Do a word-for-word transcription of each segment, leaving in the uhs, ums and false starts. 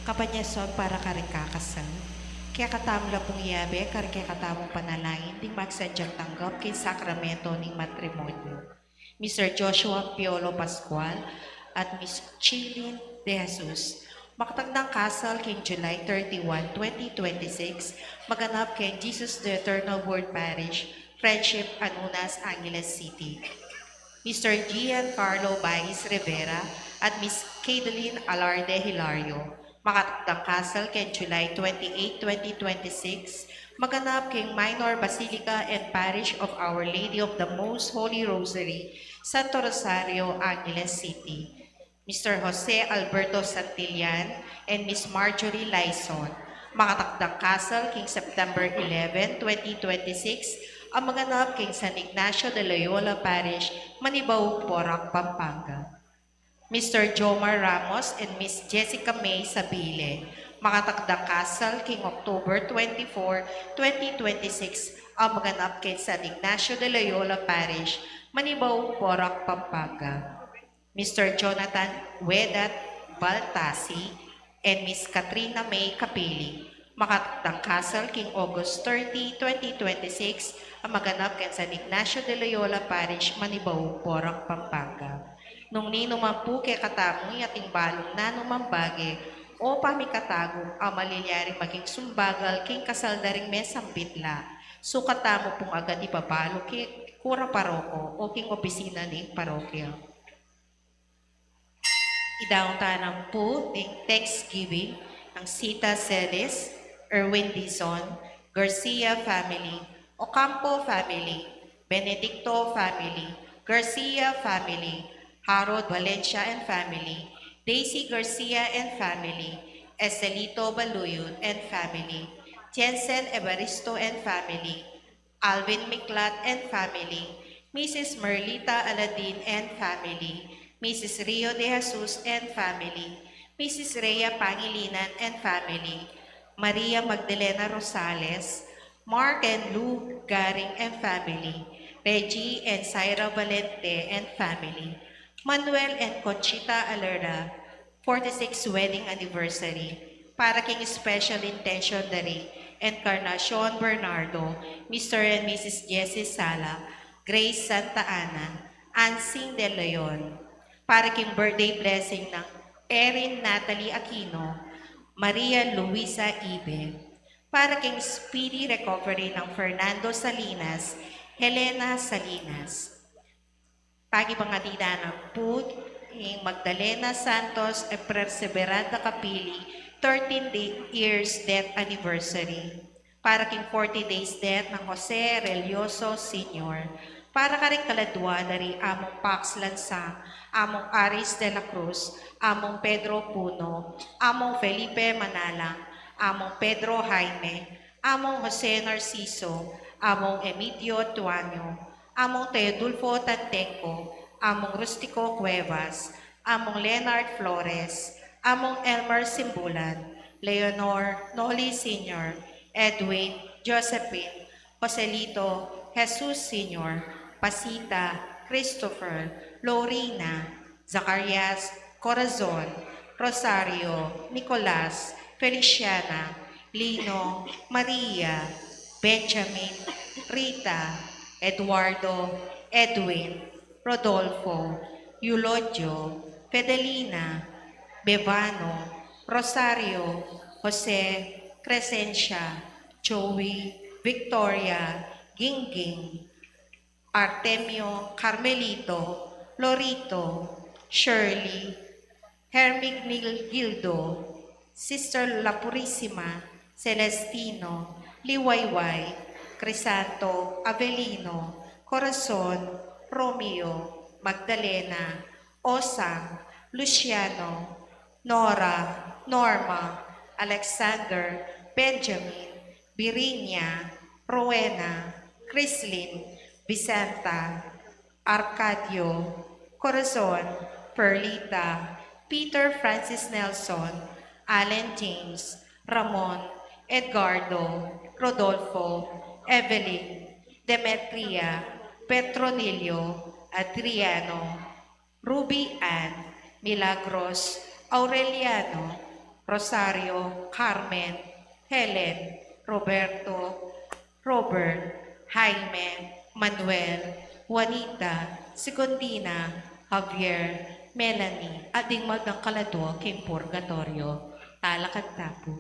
Kapanyason para karing kakasal. Kekatamu la pung yabe karing kekatamung panalangin ding magsadyang tanggap king sakramento ning matrimonyo. Mister Joshua Piolo Pascual at Miss Chilin De Jesus. Makatagdang kasal king July thirty-one, twenty twenty-six, maganap king Jesus the Eternal Word Parish, Friendship, Anunas, Angeles City. Mister Giancarlo Baez Rivera at Miss Kadeline Alarde Hilario, makatagdang kasal king July twenty-eight, twenty twenty-six, maganap king Minor Basilica and Parish of Our Lady of the Most Holy Rosary, Santo Rosario, Angeles City. Mister Jose Alberto Santillan and Miss Marjorie Laison, makatakdang kasal king September eleven, twenty twenty-six, a maganap king San Ignacio de Loyola Parish, Manibao, Porac, Pampanga. Mister Jomar Ramos and Miss Jessica May Sabile, makatakdang kasal king October twenty-four, twenty twenty-six, a maganap king San Ignacio de Loyola Parish, Manibao, Porac, Pampanga. Mister Jonathan Wedat Baltasi and Miss Katrina May Capili, makatakdang kasal king August thirty, twenty twenty-six, a maganap king San Ignacio de Loyola Parish, Manibao, Porac, Pampanga. Nung ninu man pu kekatamu ating balung nanumang bage o pamikatagu a malilyaring maging sumbagal king kasal da ring mesambit la, sukat tamu pung agad ipabalu king kura paroko o king opisina ning parokya. Idaun tana pu ing Thanksgiving, ang Sita Celis, Erwin Dizon, Garcia family, Ocampo family, Benedicto family, Garcia family, Harold Valencia and family, Daisy Garcia and family, Estelito Baluyot and family, Jensen Evaristo and family, Alvin Miklat and family, Missus Merlita Aladin and family, Missus Rio de Jesus and family, Missus Rhea Pangilinan and family, Maria Magdalena Rosales, Mark and Lou Garing and family, Reggie and Syra Valente and family, Manuel and Conchita Alerda, forty-sixth wedding anniversary, para king special intention da ri Encarnacion Bernardo, Mister and Missus Jessie Sala, Grace Santa Ana, Ansing De Leon, para king birthday blessing nang Erin Natalie Aquino, Maria Luisa Ibe, para king speedy recovery nang Fernando Salinas, Helena Salinas. Pagibang atida na pu ing Magdalena Santos e Perseverada Capili, thirteen day, years death anniversary. Para king forty days death nang Jose Relioso Senior. Para karing kaladua da ri Among Pax Lansang, Among Aris de la Cruz, Among Pedro Puno, Among Felipe Manalang, Among Pedro Jaime, Among Jose Narciso, Among Emilio Tuaño, Among Teodulfo Tantengco, Among Rustico Cuevas, Among Leonard Flores, Among Elmer Simbulan, Leonor, Noli Senior, Edwin, Josephine, Joselito, Jesus Senior, Pasita, Christopher, Lorena, Zacarias, Corazon, Rosario, Nicolas, Feliciana, Lino, Maria, Benjamin, Rita, Eduardo, Edwin, Rodolfo, Eulodio, Fedelina, Bevano, Rosario, Jose, Crescencia, Joey, Victoria, Gingging, Artemio, Carmelito, Lorito, Shirley, Hermigildo, Sister La Purisima, Celestino, Liwayway, Crisanto, Avelino, Corazon, Romeo, Magdalena, Osang, Luciano, Nora, Norma, Alexander, Benjamin, Virinia, Rowena, Chrislyn, Vicenta, Arcadio, Corazon, Perlita, Peter Francis Nelson, Allen James, Ramon, Edgardo, Rodolfo, Evelyn, Demetria, Petronilio, Adriano, Ruby Ann, Milagros, Aureliano, Rosario, Carmen, Helen, Roberto, Robert, Jaime, Manuel, Juanita, Segundina, Javier, Melanie, at ding magdang kaladua king purgatoryo. Talakad ta pu.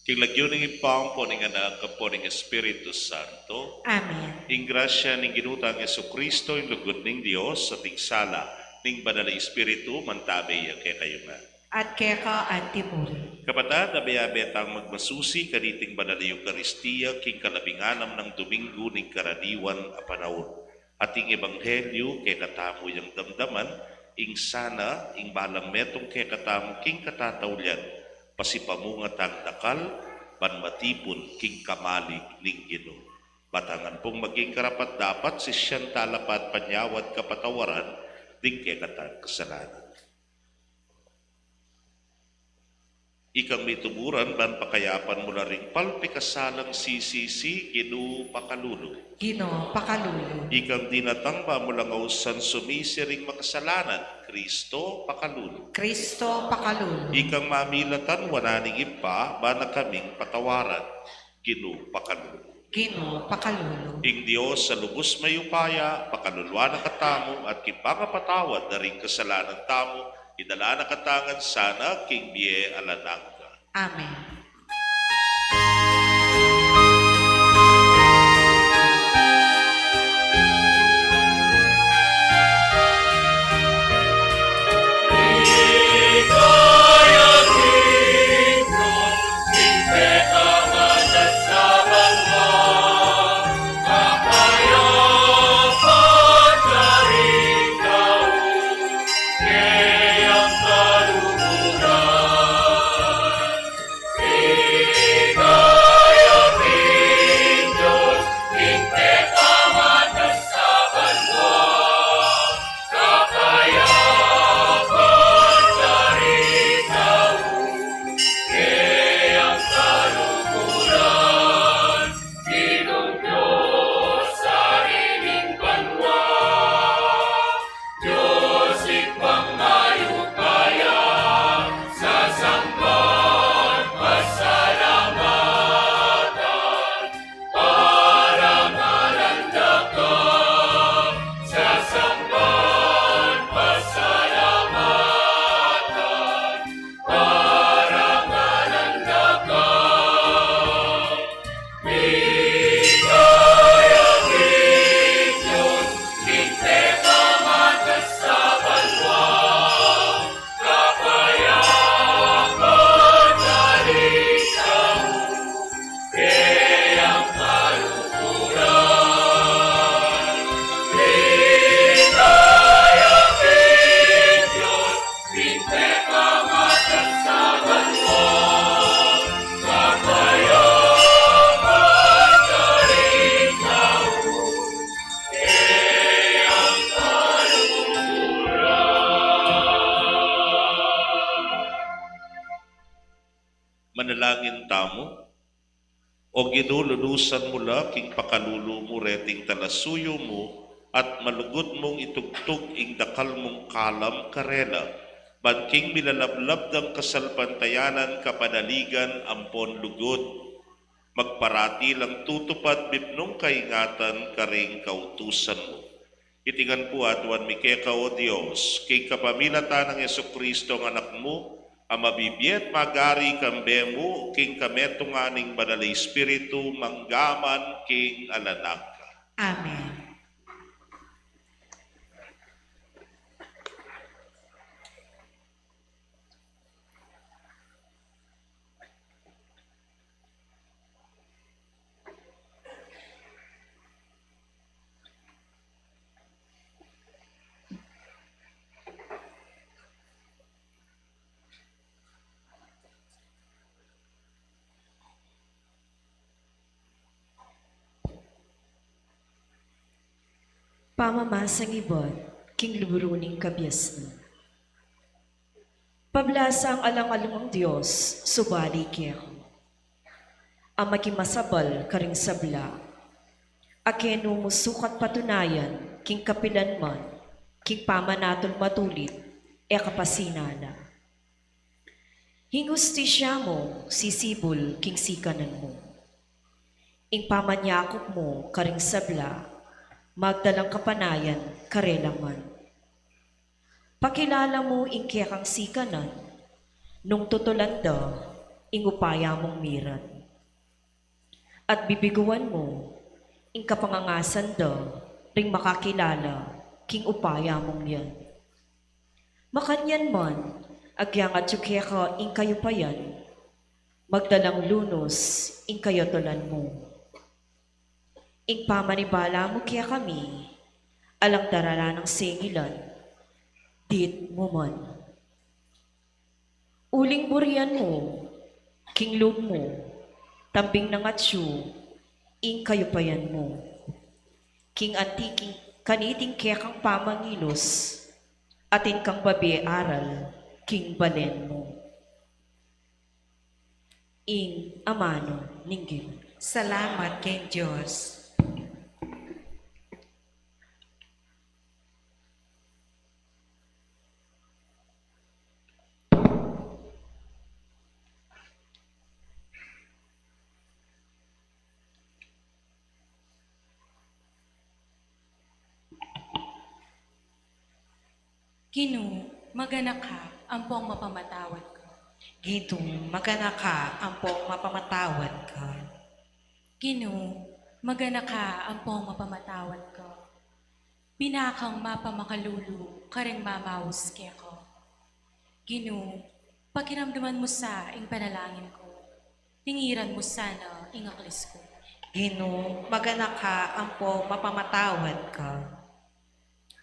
King lagyu ning Ibpa, ampo ning Anak, ampo ning Espiritu Santo. Amen. Ing grasya ning Ginu tang Jesucristo, ing lugud ning Dios, at ing sala ning Banal a Espiritu, mantabe ya kekayu ngan. At keka anti mu rin. Kapatad, abe-abe tang magmasusi kaniting Banal a Eukaristia, king kalabing anam nang Dominggu ning karaniwan a panaun. At ing ebanghelyu kekatamu yang damdaman, ing sana, ing balang metung kekatamu king katataulian, pasipamunga tang dakal, ban matipun king kamalig ning Ginu. Ba tang ngan pung maging karapat-dapat, sisian tala pa at panyawad kapatawaran ding kekatang kasalanan. Ikang mituburan ban pakayapan mu la ring palpikasalang sisisi, Ginu pakalulu. Ginu pakalulu. Ikang dinatang ba mu lang ausan sumisi ring makasalanan, Kristo pakalulu. Kristo pakalulu. Ikang mamilatan wanan ning Ibpa, ba na kaming patawaran, Ginu pakalulu. Ginu pakalulu. Ing Dios a lubus mayupaya, pakaluluan na katamu, at king pangapatawad da ring kasalanan tamu, idala na katamu ngan sana king bie alang angga. Amen. Manalangin tamu. O Ginu, lunusan mu la king pakalulu mu reting talasuyu mu, at malugud mung itugtug ing dakal mung kalam karela, ban king milalablab dang kasalpantayanan, kapanaligan ampon lugud, magparati lang tutupad mipnung kaingatan karing kautusan mu. Iti ngan pu aduan mi keka, O Dios, king kapamilatan nang Jesucristo, a Anak mu, a mabibie at magari kambe mu king kametungan ning Banal a Espiritu, mangga man king alang angga. Amen. Pamamasang ibat king libru ning kabiasnan. Pablasang alang alung Dios, subali keka, a makimasabal karing sabla, a kenu mu sukat patunayan king kapilan man, king pamanatul matulit, e ka pasinala. Ing hustisya mu sisibul king sikanan mu. Ing pamanyakup mu karing sabla, magdalang kapanayan karela man. Pakilala mu ing kekang sikanan, nung tutulan da ing upaya mung miran. At bibiguan mu ing kapangangasan da ring makakilala king upaya mung yan. Makanyan man, agyang atyu keka ing kayupayan, magdalang lunus ing kayatulan mu. Ing pamanibala mu kekami, alang daralan nang sengilan, dit mu man. Uling burian mu king lub mu, tambing nang atyu ing kayupayan mu. King anti ki-, kaniting kekang pamangilus, atin kang babie aral king balen mu. Ing amanu ning Ginu. Salamat king Dios. Ginu, magana ka ampong mapamatawad ka. Ginu, magana ka ampong mapamatawad ka. Ginu, magana ka ampong mapamatawad ka. Binakang mapamakalulu karing mamaus keka. Ginu, pakiramdaman mu sa ing panalangin ku. Tingiran mu sana ing aklis ku. Ginu, magana ka ampong mapamatawad ka.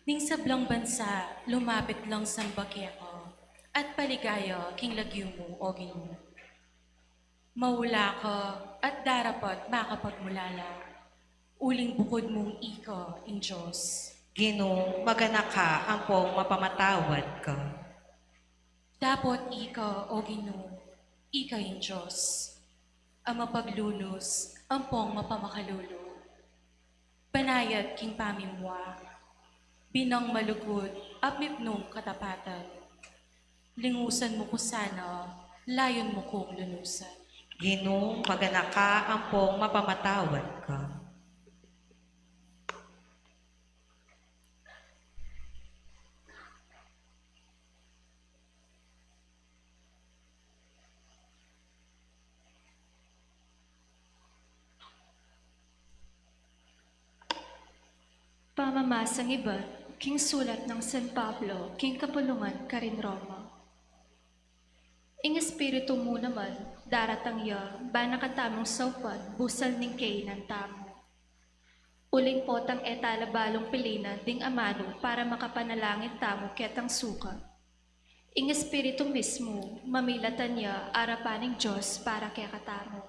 Ning sablang bansa lumapit lang samba keka, at paligaya king lagyu mu, O Ginu. Maula ka at darapat makapagmulala, uling bukud mung ika ing Dios. Ginu, magana ka ampong mapamatawad ka. Dapot ika, O Ginu, ika ing Dios a mapaglunus ampong mapamakalulu. Panayad king pamimua, binang malugud at mipnung katapatan. Lingusan mu ku sana, layun mu kung lunusan. Ginu, magana ka ampong mapamatawad ka. Pamamasang ibat king sulat nang San Pablo king kapulungan karin Roma. Ing Espiritu mu naman, daratang ya, bana katamung saupan, busal ning kainan tamu. Uling potang e tala balung pilinan ding amanu para makapanalangin tamu ketang suka. Ing Espiritu mismu, mamilatan ya arapan ning Dios para kekatamu.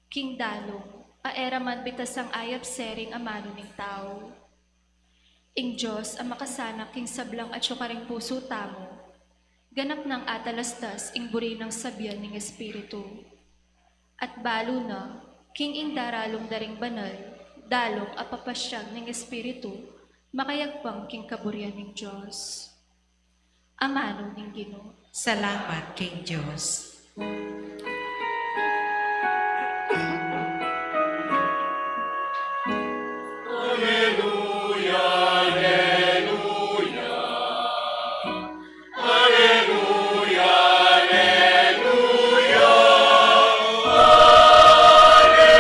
King dalung, a e ra man bitasang ayap sering amanu ning tau. Ing Dios a makasanak king sablang atyu karing pusu tamu, ganap nang atalastas ing buri nang sabian ning Espiritu. At balu na, king ing daralung da ring banal, dalung a papasyag ning Espiritu, makayagpang king kaburian ning Dios. Amanu ning Ginu. Salamat king Dios. Aleluya, aleluya. Aleluya, aleluya, aleluya,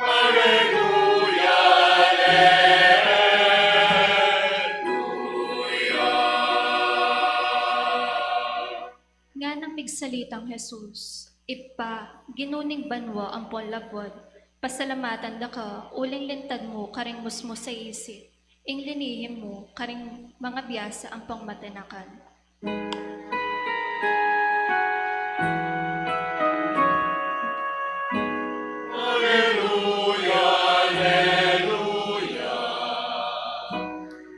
aleluya, aleluya. Nganang migsalitang Jesus, Ibpa, Ginu ning banua ampon labuad, pasalamatan da ka uling lintad mu karing musmus a isip ing linihim mu karing mangabiasa ampong matanakan. Aleluya, aleluya.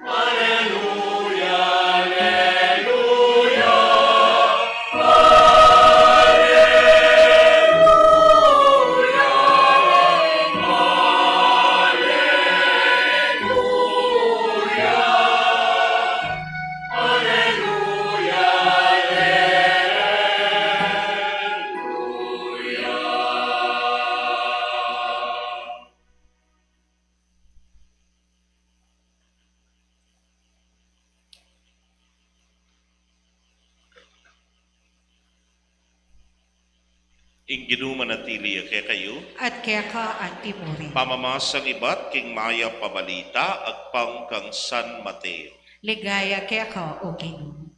Aleluya, aleluya, aleluya, aleluya, aleluya, aleluya. Ing Ginu manatili ya kekayu. At keka antimurin. Pamamasang ibat king mayap a balita agpang kang San Mateo. Ligaya keka, O Ginu.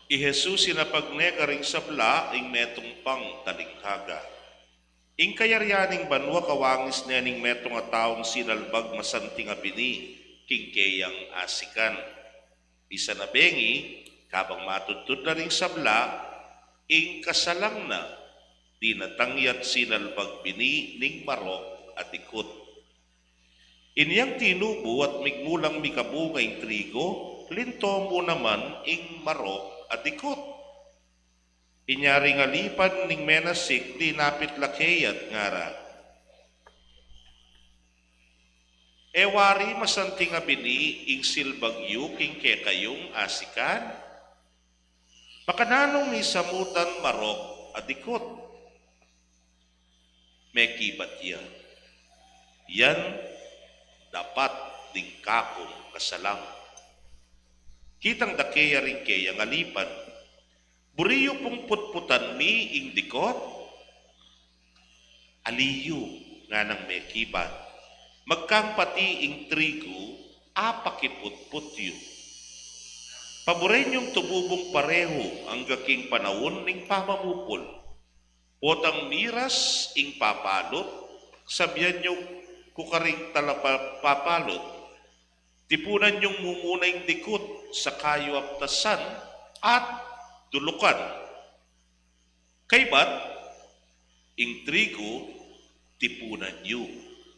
I Jesus sinapag ne karing sabla ing metung pang talinghaga. Ing kayarian ning banua kawangis ne ning metung a taung sinalbag masanting a bini king keyang asikan. Bisa na bengi, kabang matudtud na ring sabla, ing kasalang na, dinatang ya't sinalbag bini ning marok a dikut. Inyang tinubu at migmulang mikabunga ing trigo, linto mu naman ing marok a dikut. Inya ring alipan ning menasik dinapit la keya at ngara, E wari masanting a bini ing silbag yu king kekayung asikan? Makananung misamutan marok a dikut? Mekibat ya. Yan dapat ding kakung kasalang. Kitang da keya ring keyang alipan, Buri yu pung putputan mi ing dikut? Ali yu, nganang mekibat, magkang pati ing trigu apakiputput yu. Paburen yung tububung parehu angga king panaun ning pamamupul. Potang miras ing papalut, sabian yu ku karing talapapalut, tipunan yung mumuna ing dikut, saka yu aptasan at dulukan. Kaybat, ing trigu, tipunan yu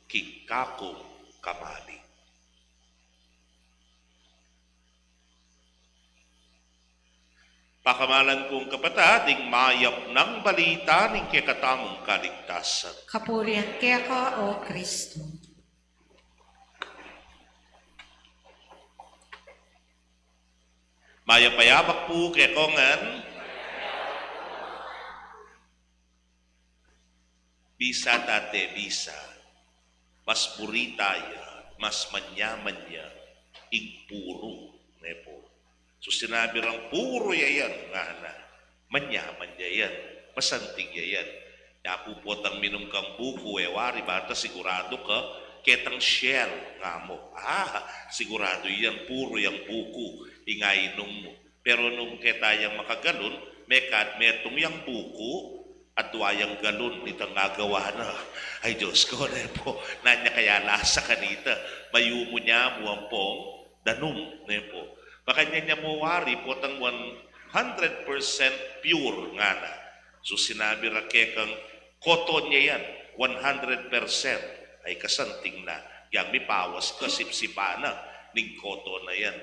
king kakung kamali. Pakamalan kung kapatad, ing mayap nang balita ning kekatamung kaligtasan. Kapurian keka, O Kristu. Mayap a yabak pu kekongan. Bisa tate, bisa. Mas buri taya, mas manyaman ya ing puru, ne pu. So sinabi rang puru ya yan, ngana. Manyaman ya yan, masanting ya yan. Ya pu potang minum kang buku, e wari bata siguradu ka ketang Shell, nga mu. Ah, siguradu yan, puru yang buku ing ainum mu. Pero nung keta yang makagalun, Mekad metung yang buku, adua yang galon, itang agawa na. Ay, Diyos ko, ne po, nanu ya kaya lasa kanita? Mayumu ya mu ampong danum, ne po. Makanyan ya mu wari potang one hundred percent pure ngana. So, sinabi ra kekang koton ya yan, one hundred percent. Ay, kasanting na. Yang mipawas ka, sipsipan na ning koton na yan.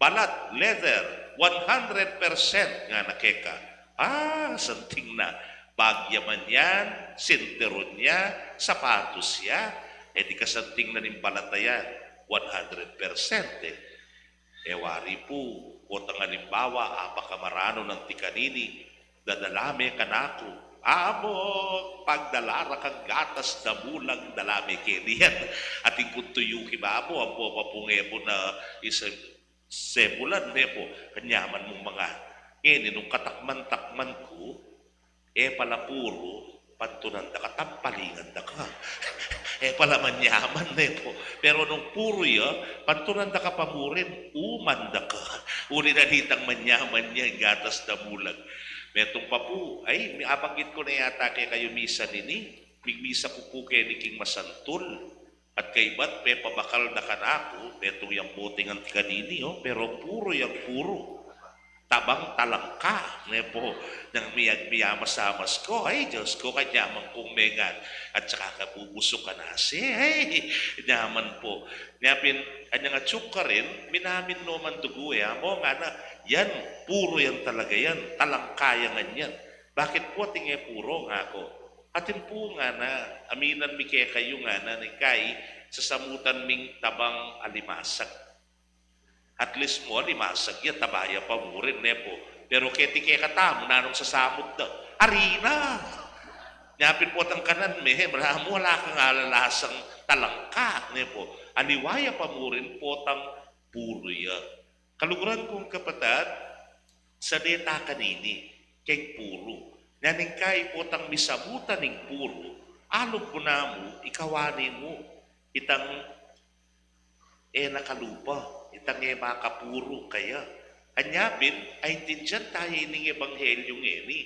Balat, leather, one hundred percent ngana keka. Ah, santing na. Bag ya man yan, sinturun ya, sapatos ya, e di kasanting na ning balat a yan, one hundred percent e. E wari pu, potang alimbawa, apakamaranu nang ti kanini, dadala me kanaku. Amo, pagdala ra kang gatas damulag, dala me keni yan. Atin kung tuyu ki babo, ampo papung e mu na isang sebulan, ne po, kanyaman mung manga. Ngeni, nung katakman-takman ku, e pala puru, pantunan da ka, tampalingan da ka. E pala manyaman, ne po. Pero nung puru ya, pantunan da ka pa mu rin, uman da ka. Uli na nitang manyaman ya ing gatas damulag. Metung pa pu, ay, mi-, abanggit ku na yata kekayu misan ini, migmisa ku pu keni king masantul. At kaybat, mepabakal da kanaku, metung yang bote ngan kanini, o, pero puru yang puru. Tabang talangka, ne po, nang miyag-, miyamasamas ku, ay, Diyos ku, kanyaman kung mengan, at saka kabubusukan na si, ay, nyaman po. Nya pin, anyang atsuk karin, minamin no man dugu e, amo ngana, yan, puru yan talaga yan, talangka ya ngan yan. Bakit po atin e puru, ngaku? Atin pu ngana, aminan mi kekayu ngana, neng kai, sasamutan ming tabang alimasag. At least mu alimasag ya, taba ya pa mu rin, ne po. Pero keti kekatamu, nanung sasamut da? Arina! Nya pin potang kanan me, mula mu ala kang alalasang talangka, ne po. Aliwa ya pa mu rin potang puru ya. Kaluguran kung kapatad, sa deta kanini, keng puru. Nya neng kai potang misamutan ning puru, alub mu namu, ikawani mu, itang e na kalupa, itang e makapuru kaya. Anya pin, aintindian taya ining ebanghelyu ngeni.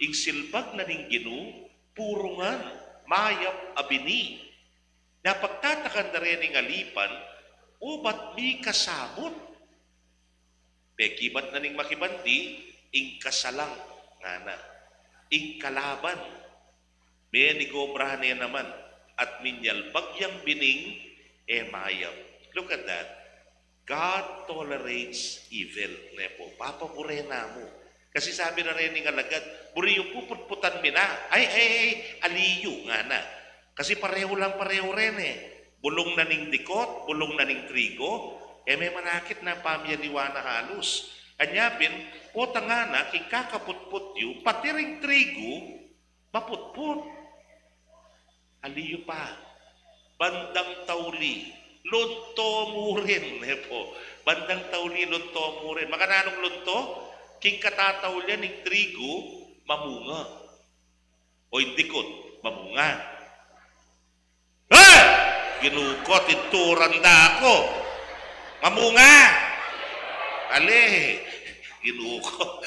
Ing silbag na ning Ginu, puru ngan, mayap a bini. Nya pagtatakan da rening alipan, obat mikasamut. Pekibat na ning makibandi, ing kasalang, ngana. Ing kalaban, menigobra ne naman, at minyalbag yang bining e mayap. Look at that. God tolerates evil, ne po. Papabure na mu. Kasi sabi na rening alagad, buri yu pu, putputan mi na. Ay, ay, ay, ali yu, ngana. Kasi parehu lang, parehu reni. Bulung na ning dikut, bulung na ning trigo, e me manakit na, pamyaliwa na halus. Anya pin, potang ngana, king kakaputput yu, pati ring trigo, maputput. Ali yu pa, bandang tauli, lunto mu rin, ne po. Bandang tauli, lunto mu rin. Makananung lunto? King katataulian ning trigo, mamunga. O ing dikut, mamunga. Eh! Ginu ku, tinturan da ku. Mamunga! Ali! Ginu ku.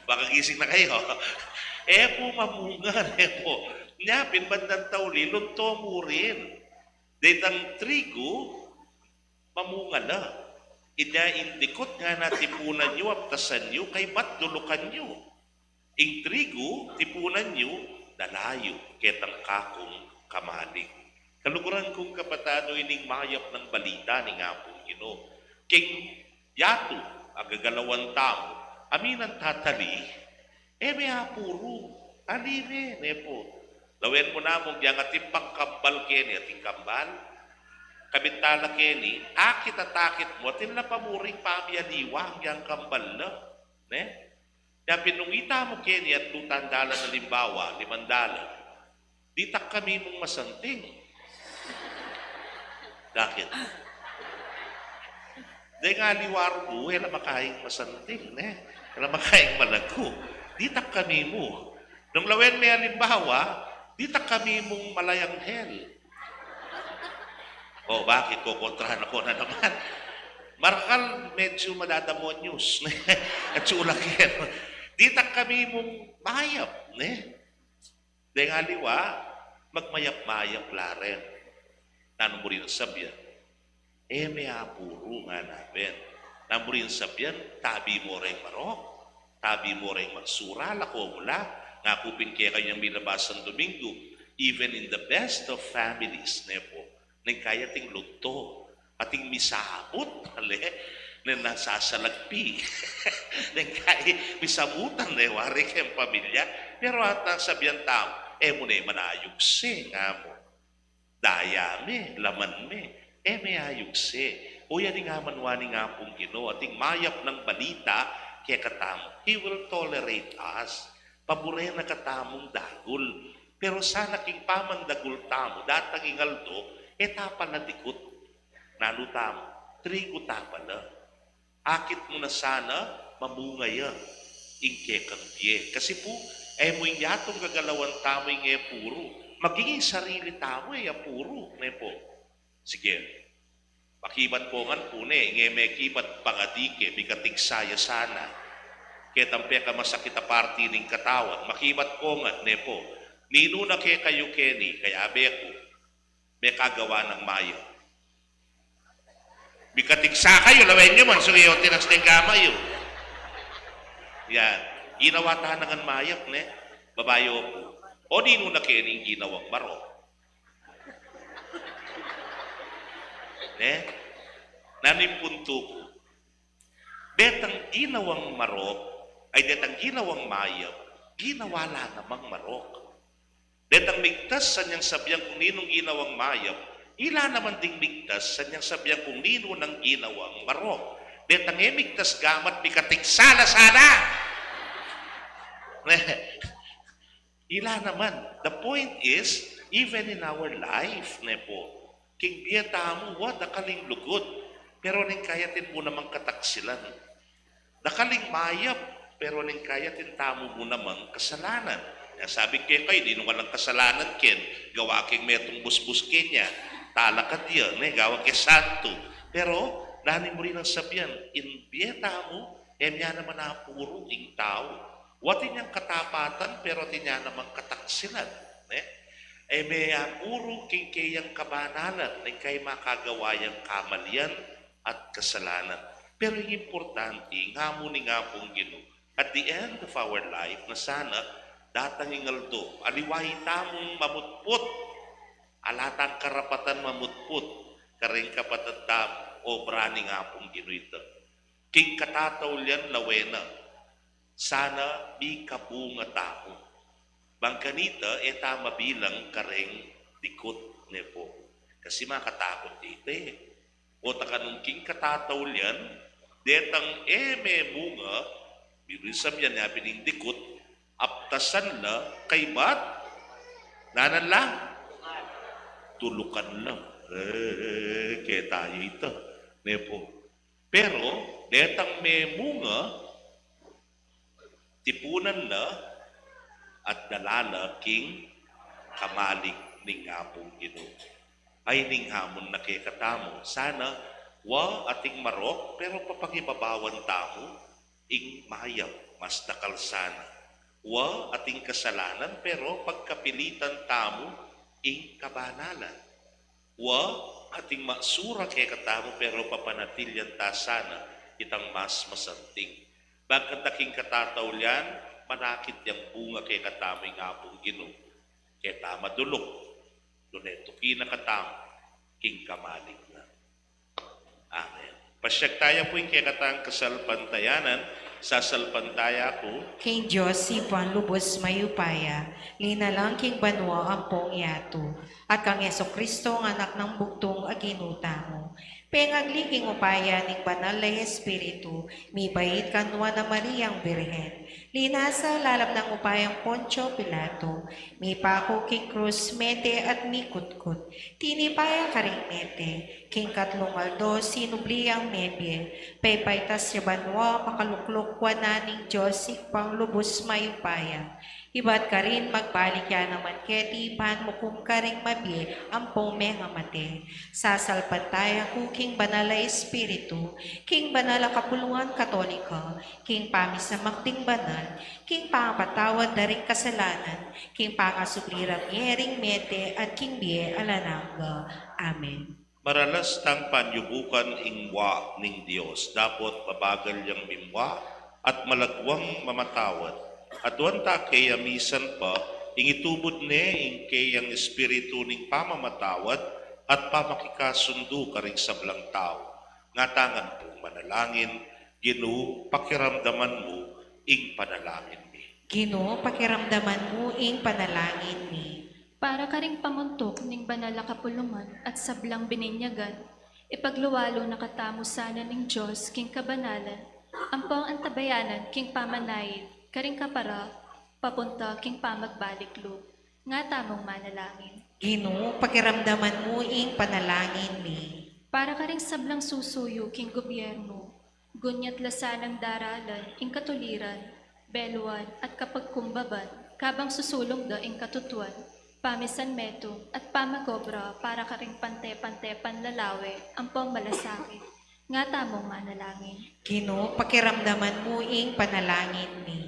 Baka gising na kayu. E pu mamunga, e pu. Nya pin bandang tauli, lunto mu rin. Detang trigo, mamunga la. Ida ing dikut ngana, tipunan yu, aptasan yu, kaybat dulukan yu. Ing trigo, tipunan yu, dala yu ketang kakung kamalig. Kaluguran kung kapatad, o ining mayap nang balita ning Apung Ginu. King yatu a gagalawan tamu, aminan tatali, e me apuru, ali ne, ne pu. Lawen mu namu, yang atin pang kambal keni, atin kambal. Kabit tala keni, akit at akit mu, atin la pa mu ring pamyaliwa, yang kambal la. Ne? Nya pin nung ita mu keni at tutan dalan, alimbawa, liman dalan, ditak kami mung masanting. Bakit? Deng aliwa ru, e la makaing masanting, ne? E la makaing malagu. Ditak kami mu. Nung lawen me alimbawa, ditak kami mung malayanghel. O, bakit? Kokontrahan na ku na naman. Marakal, medyu madadamonyus. At sulak yan. Ditak kami mung mayap, ne? Deng aliwa, magmayap-mayap la ren. Nanu mu rin sabyan? E me apuru, ngana. Nanu mu rin sabyan? Tabi mu reng marok, tabi mu reng maksura, lako mu la. Ngaku pin kekayu yang milabasan Domingo, even in the best of families, ne po, neng kaya ating lunto, ating misamut, ale, neng nasasalagpi. Neng kaya misamutan, ne, wari keng pamilya. Pero atin sabyan tamu, e mu ne man ayugse, ngamu. Daya me, laman me, e me ayugse. O, ya ing amanwa ning Apung Ginu, ating mayap nang balita kekatamu. He will tolerate us. Pabure na katamung dagul. Pero sana king pamandagul tamu, datang ing aldo, e ta pala dikut. Nanu tamu? Trigu ta pala. Akit mu na sana, mamunga ya ing kekang bie. Kasi pu, e mu ing yatung gagalawan tamu ing e puru. Maging ing sarili tamu e apuru, ne po? Sige. Makibat ko ngan pu ne, ing e mekibat pangadi ke, mikatigsa ya sana. Ketang pekamasakit a parti ning katawan, makibat ko ngan, ne po? Ninu na kekayu keni, kaya abe ku, mekagawa nang mayap. Mikatigsa kayu, lawen yu man, sugi yu tinas deng kama yu. Yan. Ginawa ta na ngan mayap, ne? Babayu pu. O ninu na keni ing ginawang marok? Ne? Nanu ing puntu ku? Detang ginawang marok, ay, detang ginawang mayap, ginawa la namang marok. Detang migtas, sanyang sabyan kung ninung ginawang mayap, ila naman ding migtas, sanyang sabyan kung ninu nang ginawang marok. Detang e migtas gamat, mikatigsa la sana. Ila naman. The point is, even in our life, ne po, king bie tamu, wa, dakal ing lugud, pero neng kaya atin mu namang kataksilan. Dakal ing mayap, pero neng kaya atin tamu mu namang kasalanan. Ya, sabi ke kekayu, ninu ka lang kasalanan ken, gawa keng metung busbus kenya, talakad ya, ne, gawa ke santu. Pero nanu mu rin nang sabyan, ing bie tamu, e mu ya naman apuru ing tau. Wa, atin yang katapatan, pero atin ya namang kataksilan, ne? E me apuru king keyang kabanalan, neng kaya makagawa yang kamalian at kasalanan. Pero ing importante, ngamu ning Apung Ginu, at the end of our life, na sana datang ing aldo, aliwa itamung mamutput, ala tang karapatan mamutput kareng kapatad tamu, obra ning Apung Ginu ita. King katataulian lawen na, sana mikabunga tamu. Bang kanita, e ta mabilang kareng dikut, ne po. Kasi makatakut ita e. O ta kanung king katataulian, detang e me munga, biru ing sabyan, ya pin ing dikut, aptasan la, kaybat, nanan la, tulukan la. E, keta ita, ne po. Pero detang me munga, tipunan la at dala la king kamalig ning Apung Ginu. Ay ning hamun na kekatamu, sana wa ating marok, pero papakibabawan tamu ing mayap, mas dakal sana. Wa ating kasalanan, pero pagkapilitan tamu ing kabanalan. Wa ating maksura kekatamu, pero papanatilian ta sana itang mas masanting. Bakanta king katataulian, manakit yang bunga kekatamu ing Apung Ginu. Keta maduluk, nune tuki na katamu king kamalig na. Amen. Pasyag taya pu ing kekatang kasalpantayanan, sasalpantaya ku king Dios, Ibpang lubus mayupaya, linalang king banua ampong yatu, at kang Jesucristo, a Anak nang bugtung a Ginu tamu. Pengagli king upaya ning Banal a Espiritu, mibait kang Nuan a Mariang Birhen, linasa lalam nang upayang Poncio Pilato, mipaku king krus, mete at mikutkut, tinipa ya karing mete, King katlung aldo, sinubli yang mebie, pepaitas ya banua, makalukluk wanan ning Dios Ibpang lubus mayupaya. Ibat karin magbalik ya naman keti ban mukum karing mabie ampong mengamate. Sasalpantaya ku king Banal a Espiritu, king Banal a Kapulungan Katolika, king pamisamak ding banal, king pangapatawad da ring kasalanan, king pangasubli ra mie ring mete, at king bie alang angga. Amen. Maralas tang panyubukan ing wa ning Dios, dapot mabagal yang mimwa at malagwang mamatawad. Aduan ta ke ya misan pa ing itubud ne ing keyang espiritu ning pamamatawad at pamakikasundu karing sablang tau. Ngata ngan pung manalangin, Ginu, pakiramdaman mu ing panalangin mi. Ginu, pakiramdaman mu ing panalangin mi. Para karing pamuntuk ning Banal a Kapulungan at sablang bininyagan, ipagluwalu na katamu sana ning Dios king kabanalan, ampong antabayanan king pamanayid karing kapara papunta king pamagbalik lub. Ngata mung manalangin. Ginu, pakiramdaman mu ing panalangin mi. Para karing sablang susuyu king gobyernu, gunyat la sanang daralan ing katuliran, beluan, at kapagkumbaban, kabang susulung da ing katutuan, pamisan metung, at pamagobra para karing pante-pante panlalawe ampong malasakit. Ngata mung manalangin. Ginu, pakiramdaman mu ing panalangin mi.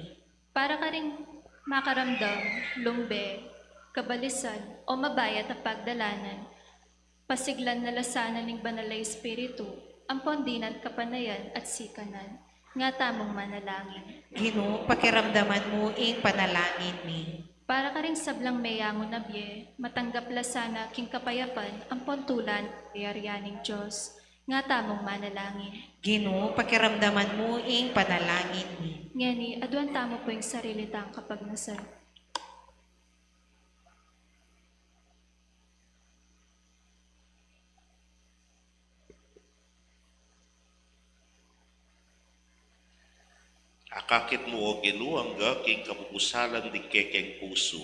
Para karing makaramdam, lumbe, kabalisan, o mabayat a pagdalanan, pasiglan na la sana ning Banal a Espiritu ampong dinan kapanayan at sikanan. Ngata mung manalangin. Ginu, pakiramdaman mu ing panalangin mi. Para karing sablang meyangu na bie, matanggap la sana king kapayapan ampong tula ning kayarian ning Dios. Ngata mung manalangin. Ginu, pakiramdaman mu ing panalangin mi. Ngeni, aduan tamu pu ing sarili tang kapagnasan. Akakit mu, o Ginu, angga king kabubusalan ding kekeng pusu.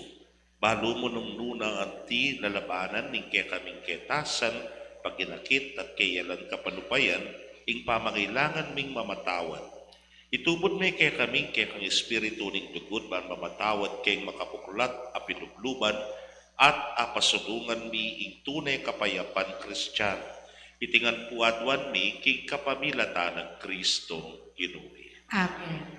Balu mu nung nuna anti lalabanan ning kekaming ketasan, paginakit at keyalan kapanupayan, ing pamangailangan ming mamatawad. Itubud me kekami ing kekang Espiritu ning lugud ban mamatawad keng makabuklat a pilubluban at apasulungan mi ing tune kapayapan Kristian. Iti ngan pu aduan mi king kapamilatan nang Kristong Ginu mi. Amen.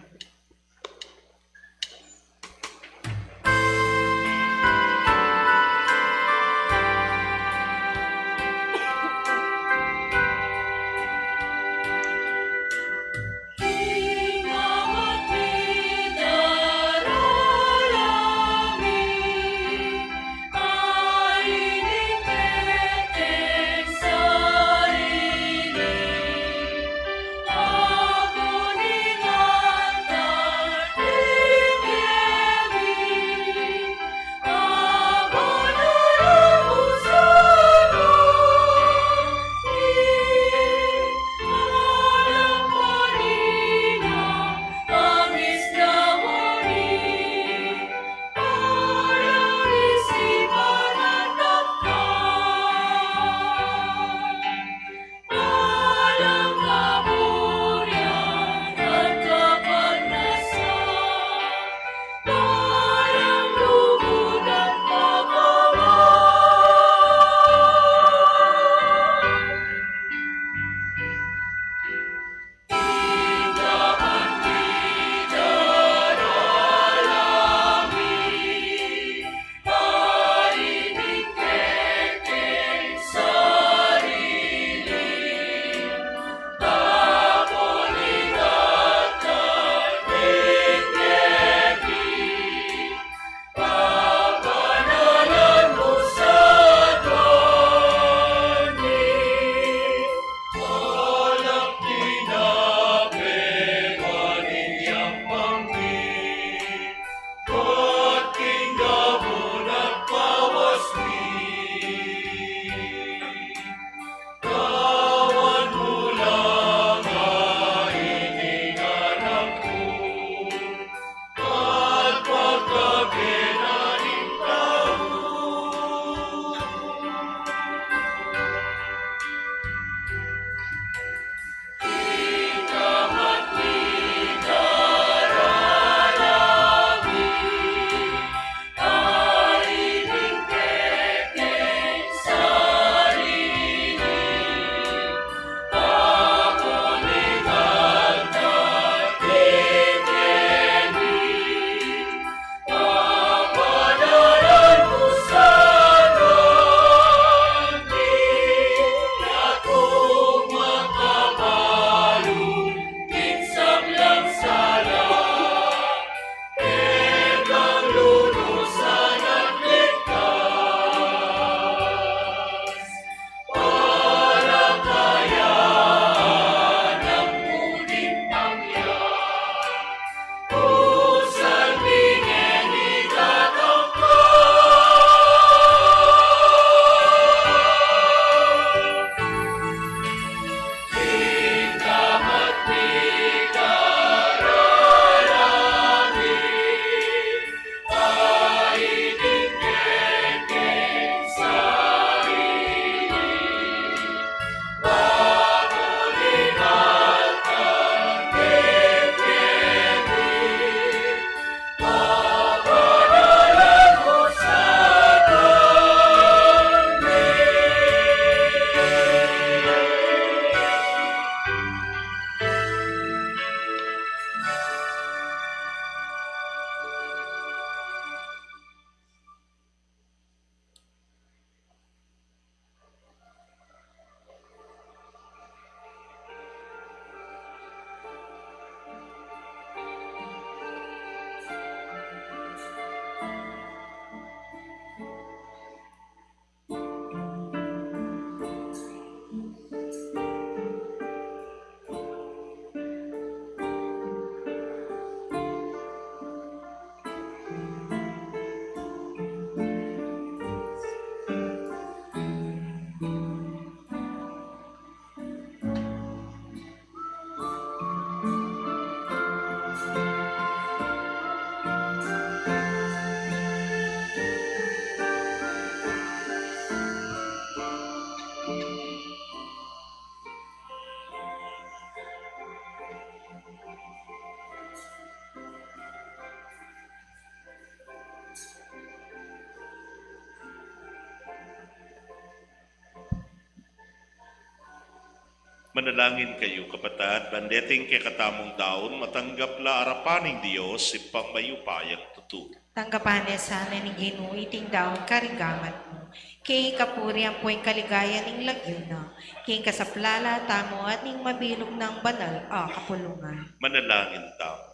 Manalangin kayu, kapatad, ban deting kekatamung daun, matanggap la arapan ning Dios, Ibpang mayupayang tutu. Tanggapan na sana ning Ginu iting daun karing gamat mu, king kapurian ampon kaligayan ning lagyu na, king kasaplalan tamu at ning mabilug nang banal a kapulungan. Manalangin tamu.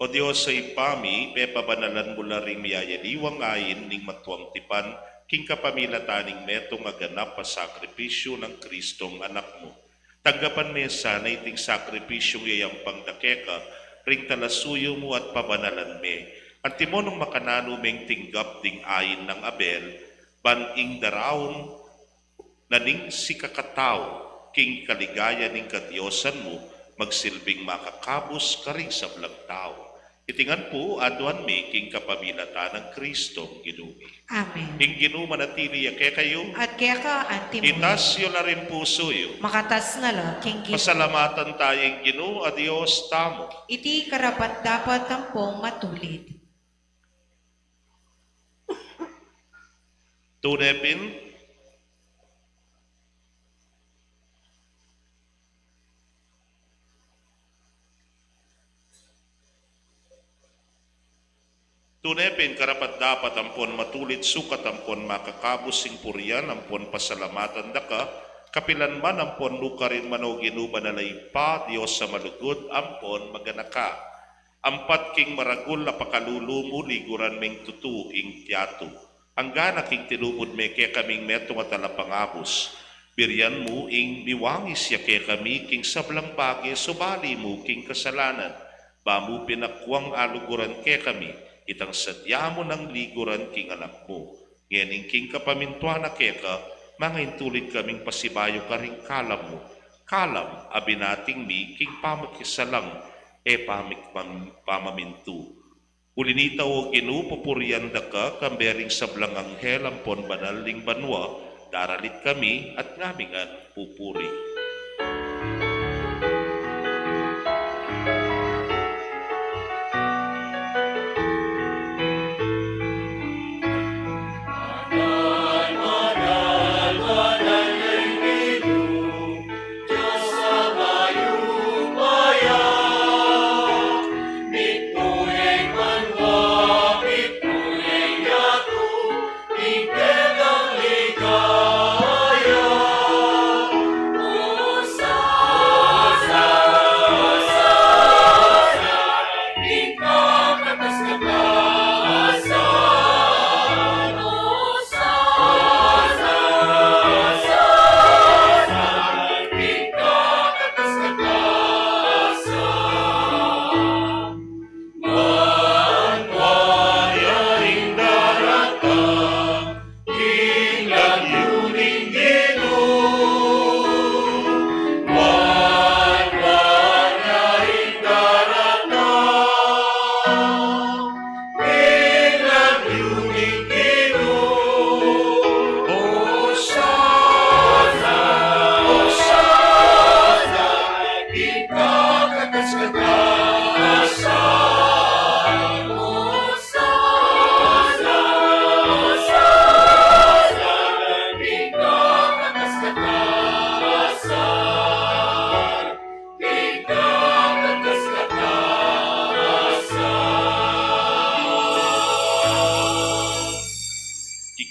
O Dios a Ibpa mi, pepabanalan mu la ring miyayaliwang ain ning matuang tipan, king kapamilatan ning metung a ganap a sakripisyu nang Kristong Anak mu. Tanggapan me sana iting sakripisyung yayampang da keka ring talasuyu mu at pabanalan me. Antimo nung makananu meng tinggap ding ain nang Abel, ban ing daraun na ning sikakatau, king kaligayan ning kadiosan mu, magsilbing makakabus karing sablang tau. Iti ngan pu aduan mi king kapamilatan nang Kristong Ginu mi. Amen. Ing Ginu manatili ya kekayu. At keka antimu. Itas yu la ring pusu yu. Makatas na la king Ginu. Pasalamatan taya ing Ginu a Dios tamu. Iti karapat-dapat ampon matulid. Tune pin. Tune pin karapat-dapat ampon matulid, sukat ampon makakabus ing purian ampon pasalamatan da ka, kapilan man ampon nukarin man, o Ginu, banal a Ibpa, Dios a malugud ampon maganaka. Ampat king maragul a pakalulu mu, liguran meng tutu ing tiatu. Anggang king tinubud me kekaming metung a talapangabus, birian mu ing miwangis ya kekami king sablang bage, subali mu king kasalanan, ba mu pinakuang aluguran kekami itang sadya mu nang liguran king Anak mu. Ngening king kapamintuan na keka, mangaintulid kaming pasibayu karing kalam mu, kalam a binating mi king pamakisalang e pamik-, pam-, pamamintu. Uli nita, o Ginu, pupurian da ka, kambe ring sablang anghel ampon banal ning banua, daralit kami at ngamingan pupuri.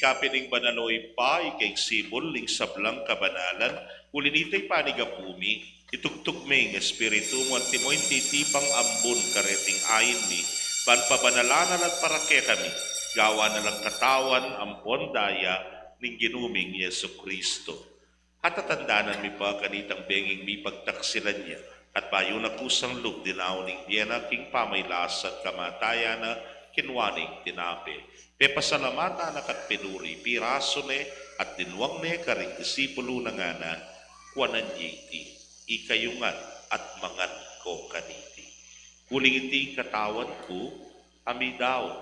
Ika pin ing banal, o Ibpa, ika ing sibul ning sablang kabanalan, uli nita ipanigapu mi, itugtug me ing Espiritu mu antimo ing titipang ambun kareting ain mi, ban pabanalan na la at para kekami, gawan na lang katawan ampon daya ning Ginu ming Jesucristo. Atatandanan mi pa kanitang benging mipagtaksilan ya, at bayu na kusang lub dinaun ing bie na king pamailas at kamatayan na, kinua ne ing tinape, pepasalamatan na ka't pinuri, pirasu ne at dinuang ne karing disipulu na, ngana: Kuanan ye iti, ikayu ngan at mangan ko kaniti. Uling iti ing katawan ku a midaun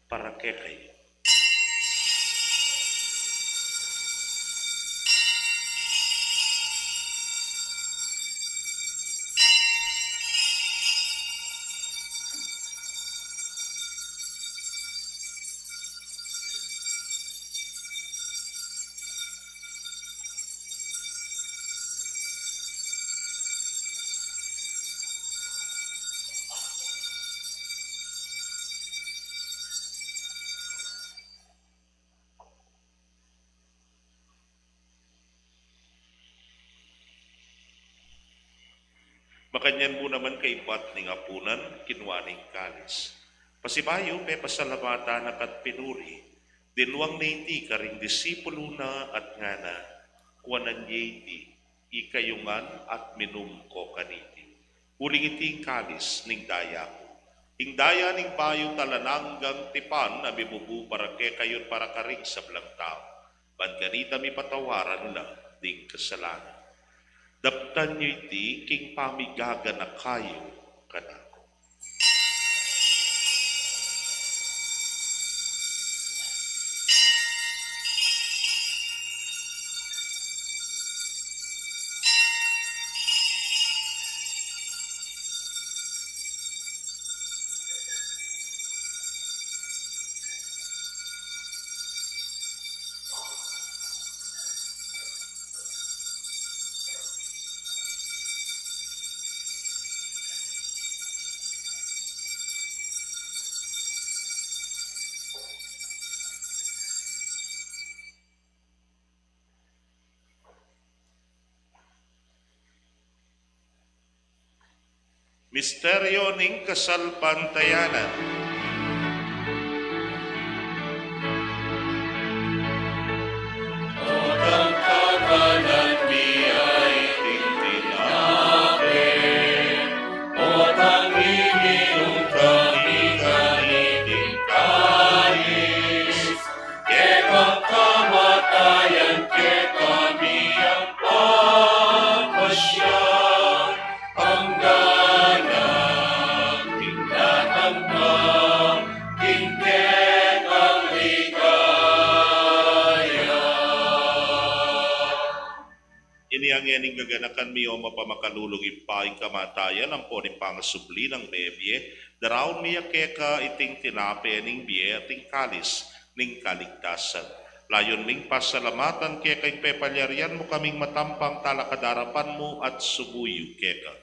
para kekayu. Kanyan mu naman kaibat ning apunan, kinua ne ing kalis. Pasibayu, pepasalamatan na ka't pinuri. Dinwang ne iti karing disipulu na at ngana, kuanan ye iti, ikayu ngan at minum ko kaniti. Uling iti ing kalis ning daya ku. Ing daya ning bayu at alang anggang tipan a mibubu para kekayu at para karing sablang tau. Ban kanita mipatawaran la ding kasalanan. Daptan yu iti king pamigaganaka yu kanaku. Misteryo ning kasalpantayanan. Otang kakanan mi ay tintin ape, otang iminum kami kaniting kalis, kekang kamatayan kekami yang papasya, anggang king datang ka, king kekang ligaya. Ini ing gaganakan mi, o mapamakalulung Ibpa, ing kamatayan ampon ing pangasubli nang mebie. Daraun mi ya keka iting tinape ning bie at ing kalis ning kaligtasan. Layun ming pasalamatan keka ing pepalyarian mu kaming matampang talakad king arapan mu at sumuyu keka.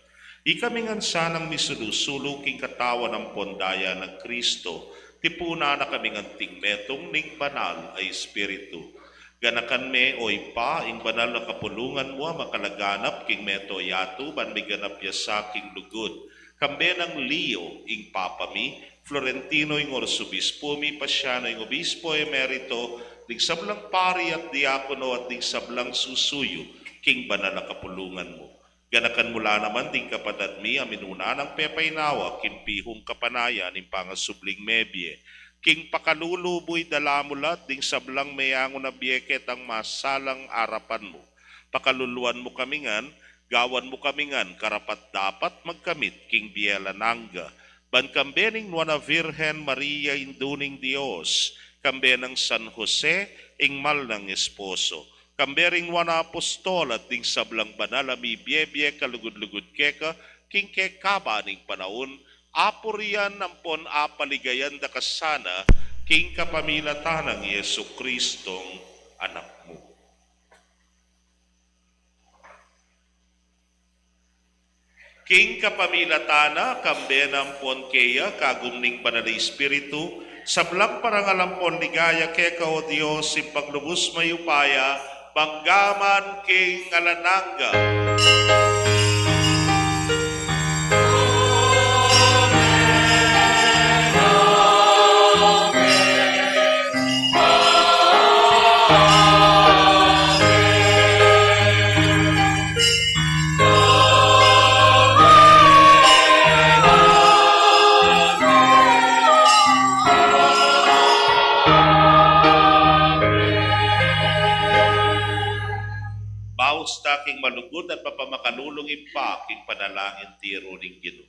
Ikami ngan sanang misulu-sulu king katawan ampon daya nang Kristo, tipunan na kami ngan anting metung ning Banal a Espiritu. Ganakan me, o Ibpa, ing banal a kapulungan mu a makalaganap king mabilug a yatu, ban miganap ya sa king lugud. Kambe nang Leo, ing Papa mi, Florentino, ing Arsobispo mi, Pasiano, ing Obispo Emerito, ding sablang pari at diakono, at ding sablang susuyu king banal a kapulungan mu. Ganakan mu la naman ding kapatad mi a minuna nang pepainawa king pihung kapanayan ning pangasubling mebie. King pakalulu mu idala mu la ding sablang meangu na bie ketang masalang arapan mu. Pakaluluan mu kami ngan, gawan mu kami ngan karapat-dapat magkamit king bie alang angga. Ban kambe ning Nuan a Virgen Maria, Indu ning Dios, kambe nang San Jose, ing mal nang esposo, kambe ring nuan a apostol at ding sablang banal a mibie-bie kalugud-lugud keka king kekaba ning panaun, apurian ampon apaligayan da ka sana king kapamilatan nang Jesucristong Anak mu. King kapamilatan na, kambe na ampon keya, kagum ning Banal a Espiritu, sablang parangal ampon ligaya keka, o Dios, Ibpang lubus mayupaya, mangga man king alang angga. Baus ta king malugud at mapamakalulung Ibpa, king panalangin tiru ning Ginu.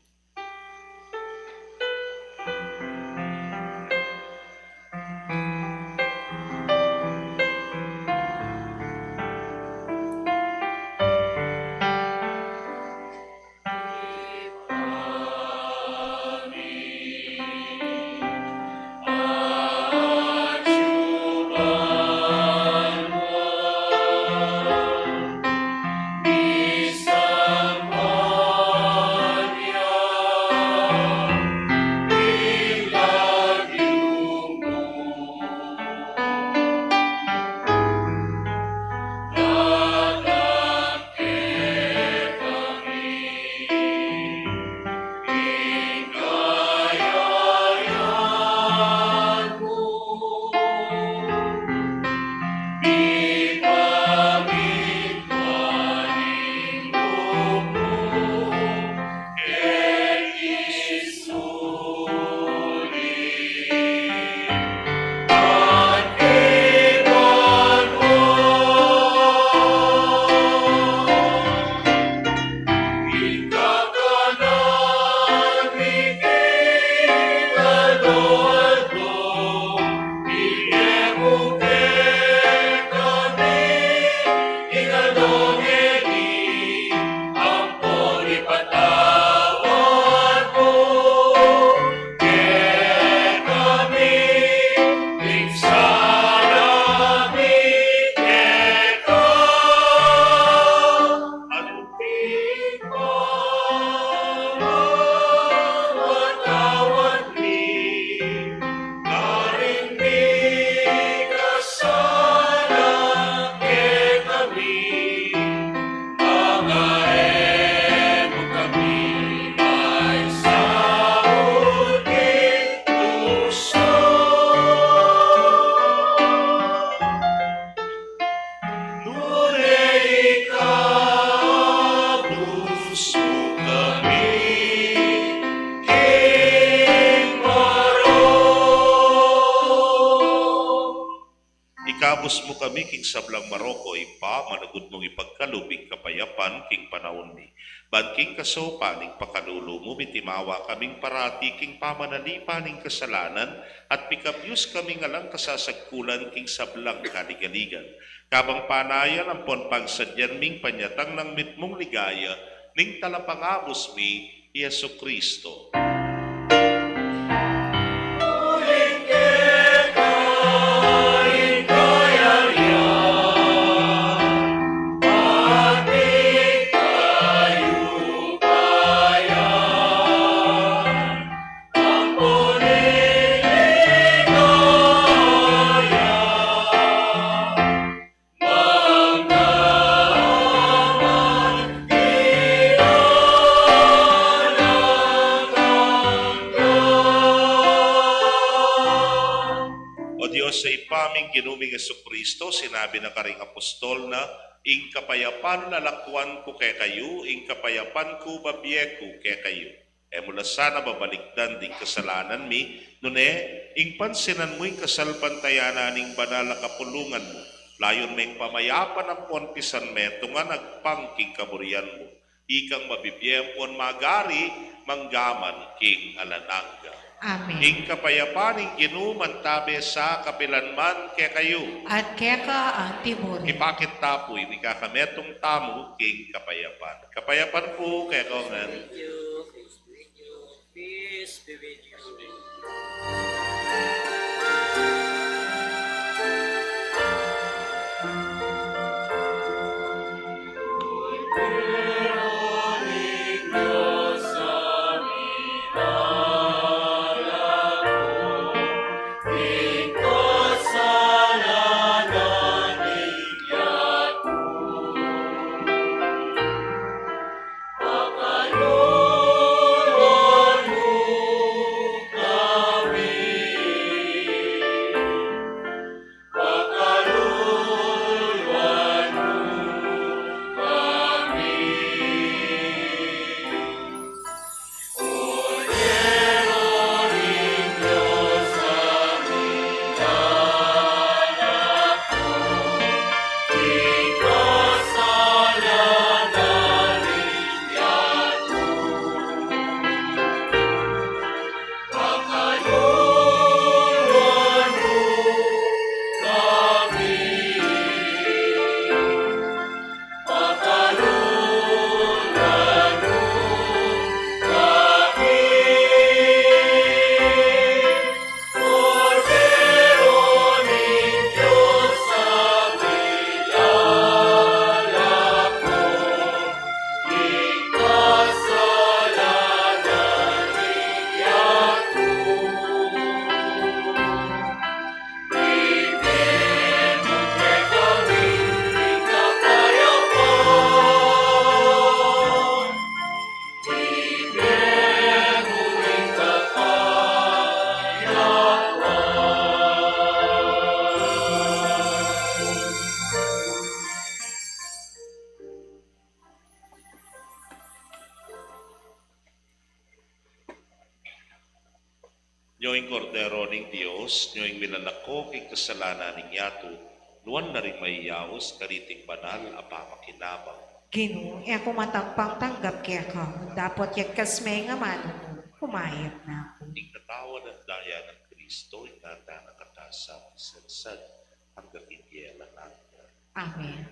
Ipagabus mu kami king sablang marok, o Ibpa, managud mung ipagkalub ing kapayapan king panaun mi. Ban king kasaupan ning pakalulu mu, mitimawa kaming parati king pamanalipan ning kasalanan, at mikabyus kaming alang kasasagkulan king sablang kaligaligan. Kabang panayan ampon pagsadyan ming panyatang nang mitmung ligaya ning Talapangabus mi, i Jesucristo. O Dios, a Ibpa ming Ginu ming Jesucristo, sinabi na karing apostol na, "Ing kapayapan lalakwan ku kekayu, ing kapayapan ku babie ku kekayu." E mu la sana babalikdan ding kasalanan mi, nune, ing pansinan mu ing kasalpantayanan ning banal a kapulungan mu. Layun me ing pamayapan ampon pisanmetungan agpang king kaburian mu. Ikang mabibie ampon magari manggaman king alang angga. Amen. Ing kapayapan ning Ginu mantabe sa kapilan man kekayu. At keka antimurin. Ipakit ta pu ing mikakametung tamu king kapayapan. Kapayapan pu kekayu ngan. Peace be with you. Nyo ing Kordero ning Dios, nyo ing milalako king kasalanan ning yatu, nuan na ring mayayaus kaniting banal a pamakinabang. Ginu, e ku matampang tanggap keka, dapot yagkas me ing amanu mu, kumayap na ku. Ing katawan at daya nang Kristo, ingatan na kata sa misansal, angga king alang angga. Amen.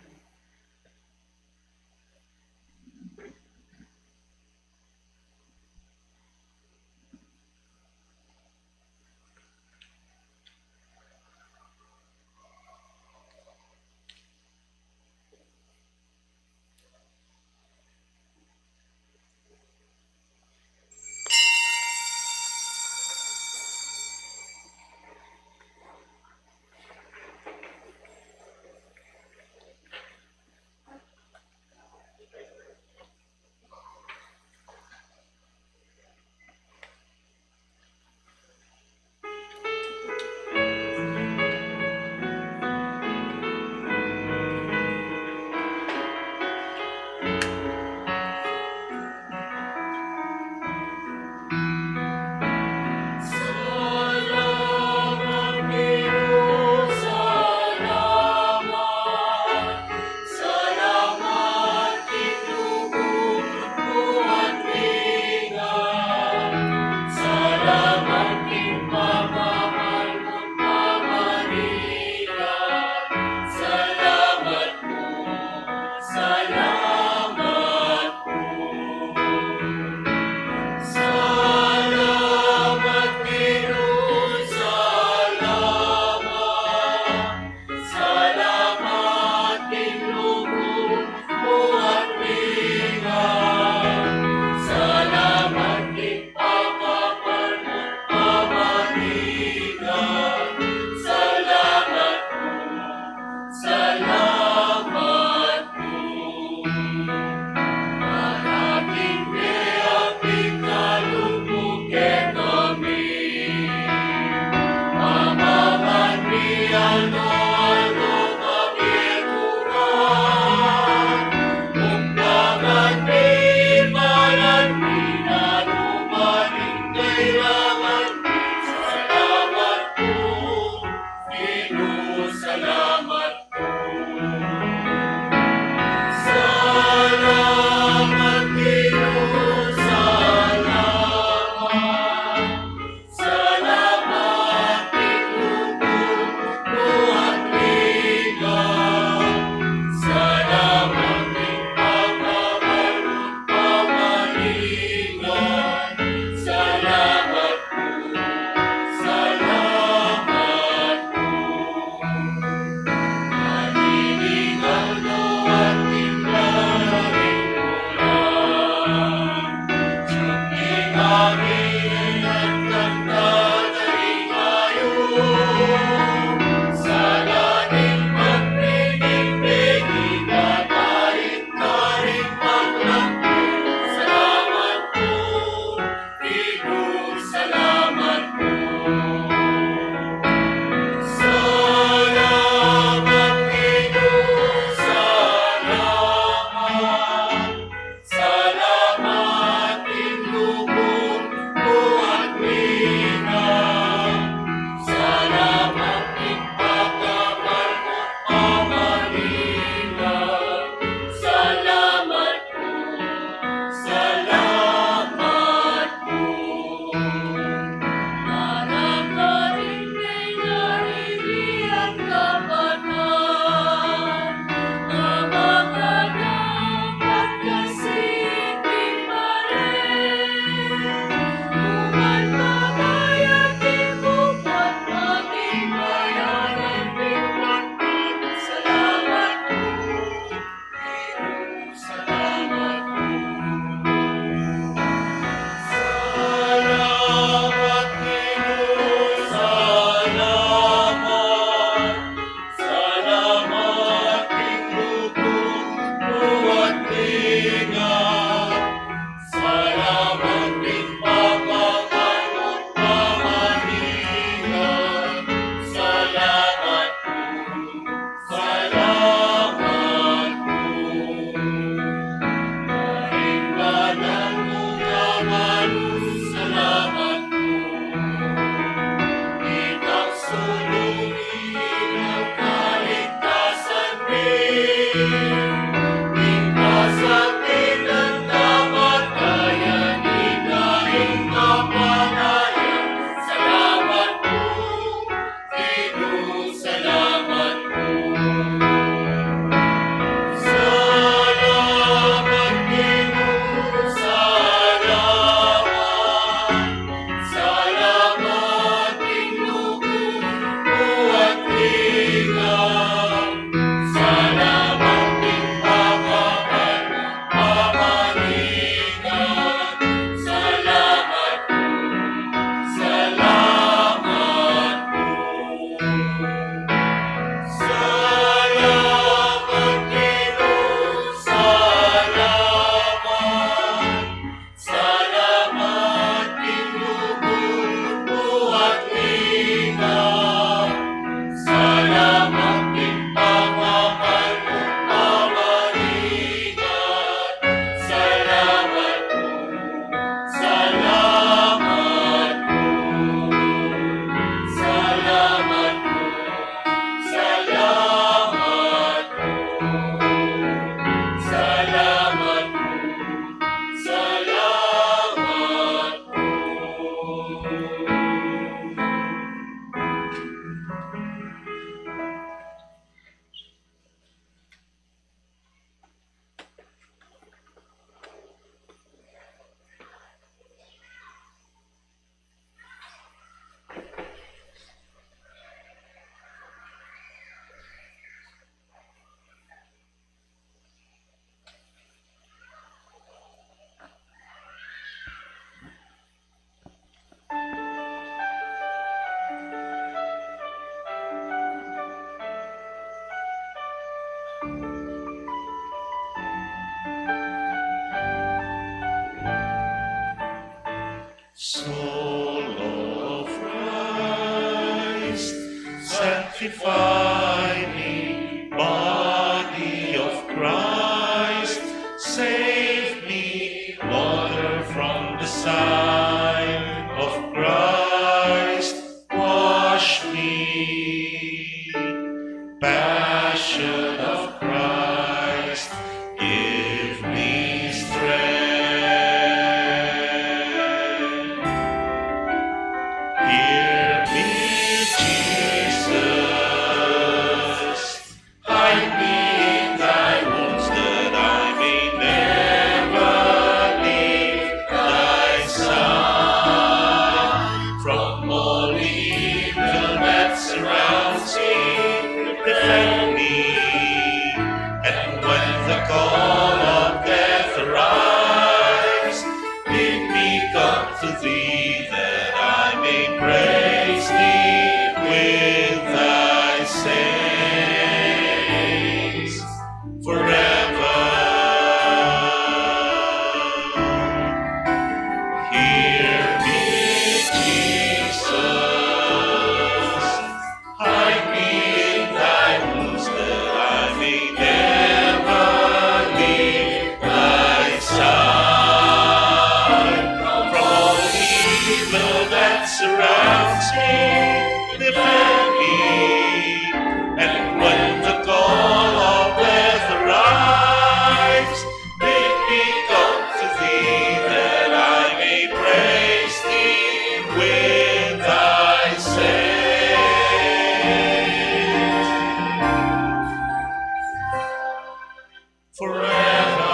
Salamat po, Ginu, salamat po. Salamat, Ginu, salamat. Salamat, Ginu, buat mi na. Salamat, Ginu, pamalinga. Salamat po, salamat po. Maniningil no at timbla na ring mura. Siyudad ni David at kanta na rin kayu. Sa dating pagpinipig, ikatarik na ring paglaku. Salamat po. Ginu, salamat po. Salamat, Ginu, salamat. Salamat, Ginu, buat mi na. Salamat, Ginu, pamalinga. Salamat po. Salamat po. Para karing pengarini at kapatad, na makadapat kasi di pare. Kuman mamayat di bupat maging bayaran di bupat. Salamat po. Salamat po. Salamat, Ginu, salamat. Salamat, Ginu, buat mi na. Salamat, Ginu, pamalinga. Salamat po. Salamat po. Karing banal mung ngalu, salamat po. Ikang sulung ina, kaligtasan mi. Ing kasakitan, kamatayan, ika ing kapanayan. Salamat po. Ginu, salamat po. Salamat, Ginu, salamat. Salamat, Ginu, buat mi na. Salamat, Ginu, pamalinga. Salamat po. Salamat po. Salamat, Ginu, salamat. Salamat, Ginu, buat mi na. Salamat, Ginu, pamalinga. Salamat po. Salamat po. Salamat po. Salamat po. Salamat po. Salamat po. Soul of Christ, sanctify me. Body of Christ, save me. Water from the side, me. And when the call of death arrives, bid me come to thee, that I may praise thee with thy saints forever. Hear me, Jesus. Hide me in thy wings, that I may never leave thy side. From all evil that surrounds me, defend me. And when the call of death arrives, bid me come to thee, that I may praise thee with thy saints forever.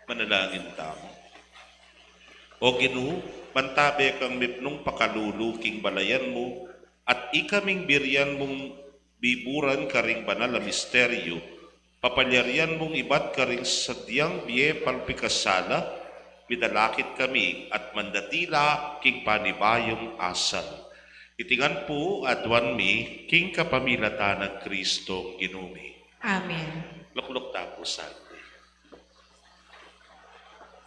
Manalangin tamu. O Ginu, banta be kang mipnung pakalulu king balayan mu, at ikaming birian mung biburan karing banal a misteryu, papalyarian mung ibat karing sadyang bie pang pikasala, midalakit kami at mandatila king panibayung asal. Iti ngan pu aduan mi king kapamilatan nang Kristong Ginu mi. Amen. Lukluk ta pu sandi.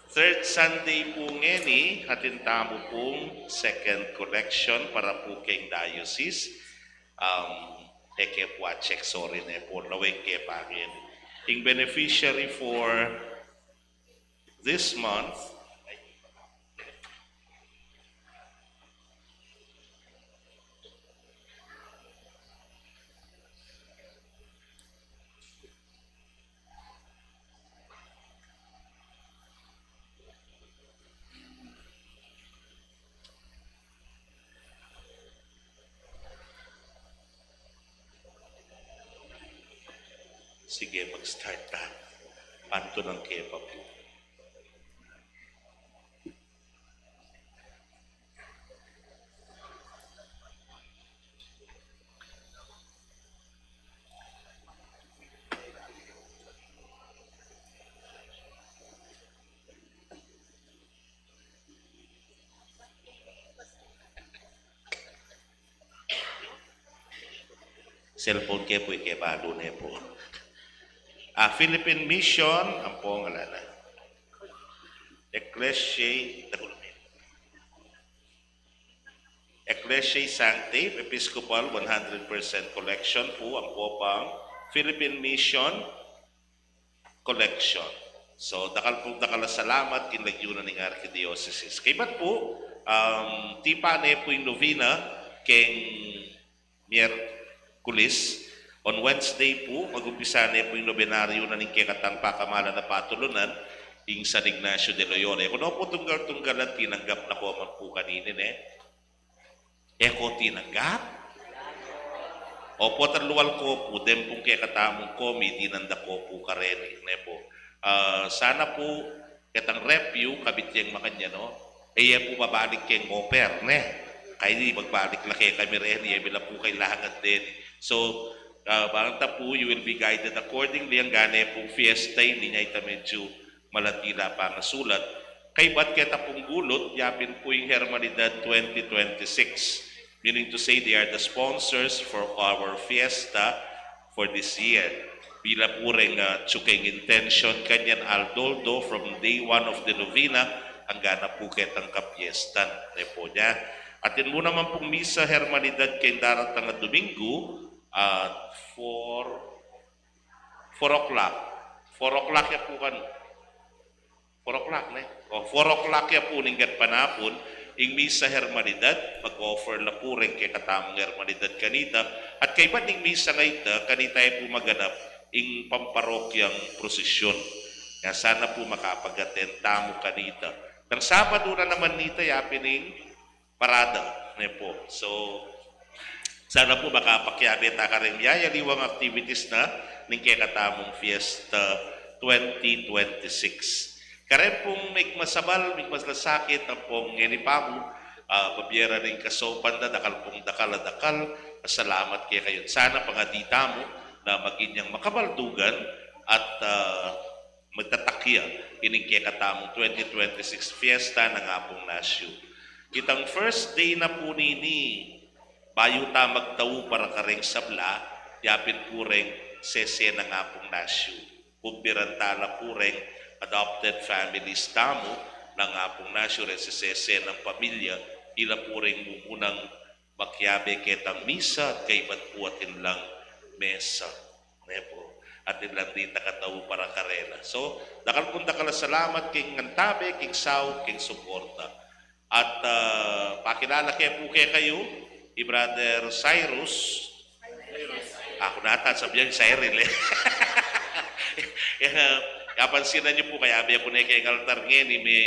Third Sunday pu ngeni, atin tamu pung second collection para pu keng diocese. Um, e ke pu a-check, sorry ne pu, lawen ke pa ngeni. Ing beneficiary for this month, sige, mag-start ta. Pantunan ke pa pu. Cellphone ke pu, ike balu ne pu. A, Philippine Mission, ampo ngana na. Ecclesiae, Ecclesiae Sancti, Episcopal one hundred percent collection pu, ampo pang Philippine Mission collection. So, dakal pu, dakal a salamat king lagyu na ning Archdiocese. Kaybat pu, um, tipa ne pu ing novena keng Miyerkules. On Wednesday pu, mag-umpisa ne pu ing nobenaryo na ning kekatang pakamalan a patulunan, ing San Ignacio de Loyola. E ku no pu tunggal-tunggalan, tinanggap na ko man pu kanini, ne? E ko tinanggap? Opo, talual ko pu, deng pung kekatamung komi, dinanda ko pu kareni, ne pu. Ah, sana pu, ketang review, kabit yang makanyan, no? E ye pu babalik keng offer, ne? Kaya di, magbalik la kekami reni, e mi la pu kailangan deni. So, ah, banta pu, you will be guided accordingly. Anggane pung fiesta, ini nya ita medyu malatila pangasulat. Kaybat keta pung gulut, yapin pu ing Hermanidad twenty twenty-six, meaning to say they are the sponsors for our fiesta for this year. Bila pu reng, ah, atyu keng intention kanyan aldoldo from day one of the novena, angga na pu ketang kapiestan, ne pu nya. Atin mu naman pung misa hermandad keng daratang a Domingo, ah, four, four o'clock. Four o'clock ya pu kan. Four o'clock, ne? O, four o'clock ya pu ning gatpanapun, ing misa hermandad, mag-offer la pu reng kekatamung hermandad kanita, at kaybat ning misa ngeni, kanita ya pu maganap ing pamparokyang prosesyon. Ya sana pu makapag-attend tamu kanita. Nang Sabado na naman nita, yapin ing parada, ne pu. So, sana pu makapakiabe ta kareng miyayaliwang activities na ning kekatamung fiesta twenty twenty-six. Kareng pung mikmasabal, mikmalasakit, ampong ngeni pa mu, ah, babie ra ring kasaupan da, dakal pung dakal a dakal a salamat kekayu. Sana pangadi tamu na maging yang makabaldugan at, ah, magtatakya ining kekatamung twenty twenty-six fiesta nang Apung Nasyu. Itang first day na pu nini, bayu ta magtau para kareng sabla, yapin pu reng sese nang Apung Nasyu. Kumbiran ta la pu reng adopted families tamu nang Apung Nasyu, reng sese nang pamilya, ila pu reng mumunang makiabe ketang misa at kaybat pu atin lang mesa. Ne pu, atin lang dita katau para karela. So, dakal pung dakal a salamat keng antabe, keng saup, keng suporta. At, ah, pakilala ke pu kekayu, i Brother Cyrus. Aku nata, sabi niya, Cyril, eh. Ya, kapansinan yu pu, kayabe ku ne keng altar ngeni, me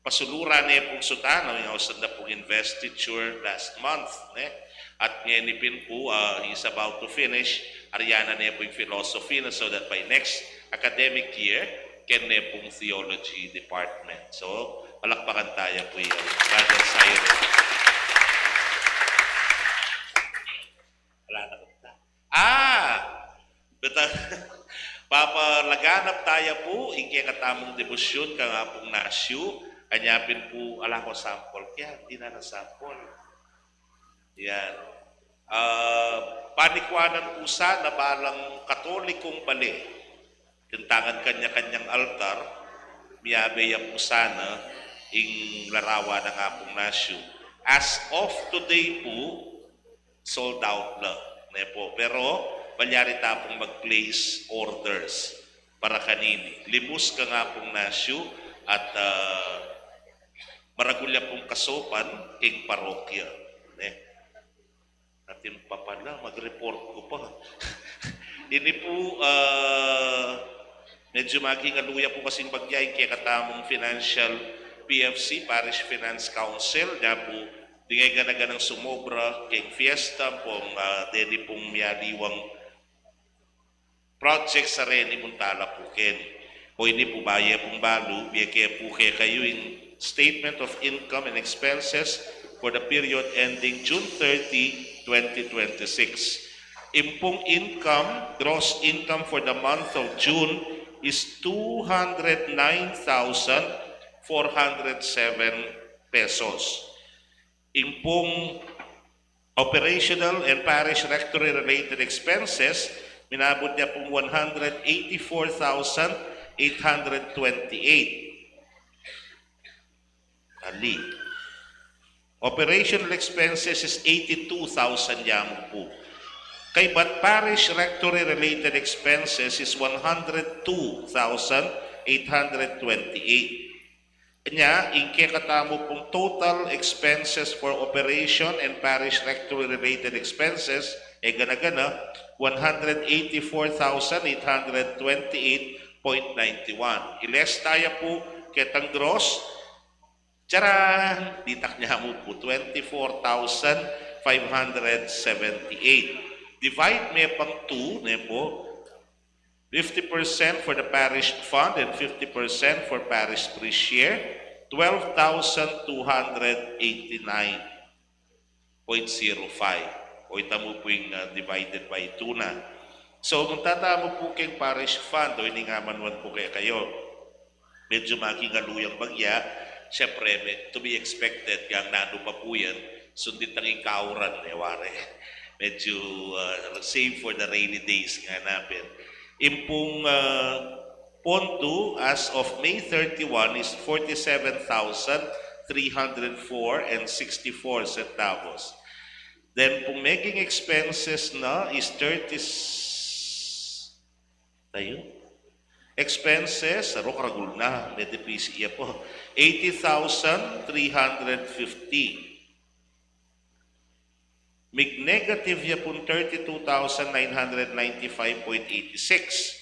pasuluran ne pung sutana, ing ausan da pung investiture last month, ne? At ngeni pin pu, ah, he's about to finish, aryan na ne pu ing philosophy na, so that by next academic year, keni ne pung theology department. So, palakpakan taya pu i Brother Cyrus. Ala na kanta. Ah! Beta, papalaganap taya pu ing kekatamung debosyun kang Apung Nasyu, anya pin pu, ala kung sample. Kaya, di na na sample. Yan. Ah, panikuanan pu sana balang Katolikong bale, tentangan kanya-kanyang altar, miyabe ya pu sana ing larawan nang Apung Nasyu. As of today pu, sold out la, ne pu. Pero malyari ta pung mag-place orders para kanini. Limus kang Apung Nasyu at, ah, maragul ya pung kasaupan keng parokya, ne? Atin pa pala, mag-report ku pa. Ini pu, ah, medyu maging aluya pu kasing bagya ing kekatamung financial P F C, Parish Finance Council, nya pu, ding e gana-ganang sumobra keng fiesta, pung, ah, deni pung miyaliwang projects a reni munta la pu keni. O ini pu, bayu pung balu, bie ke pu kekayu ing statement of income and expenses for the period ending June thirty, twenty twenty-six. Ing pung income, gross income for the month of June is two hundred nine thousand four hundred seven pesos. Ing pung operational and parish rectory related expenses, minabut ya pung one hundred eighty-four thousand eight hundred twenty-eight. Ali. Operational expenses is eighty-two thousand ya mu pu. Kaybat parish rectory related expenses is one hundred two thousand eight hundred twenty-eight. Nya, ing kekatamu pung total expenses for operation and parish rectory related expenses, e gana-gana, one hundred eighty-four thousand eight hundred twenty-eight point nine one. I-less taya pu ketang gross, charan, ditak nya mu pu, twenty-four thousand five hundred seventy-eight. Divide me pang two, ne pu, fifty percent for the parish fund and fifty percent for parish priest share, twelve thousand two hundred eighty-nine point zero five. O, ita mu pu ing, ah, divided by two na. So, munta tamu pu keng parish fund, o, ini nga manuan pu kekayu. Medyu maging aluyang bagya, syempre, me-, to be expected, gang nanu pa pu yan, sundin tang ing kauran, e wari. Medyu, ah, save for the rainy days nga napin. Impung, ah, pondu as of May thirty-one is forty-seven thousand three hundred four and sixty-four centavos. Then pung making expenses na is thirty, tayo? Expenses, aro karagul na, may deficit ya po. Eighty thousand three hundred fifty. Mig-negative ya pung thirty-two thousand nine hundred ninety-five point eighty-six.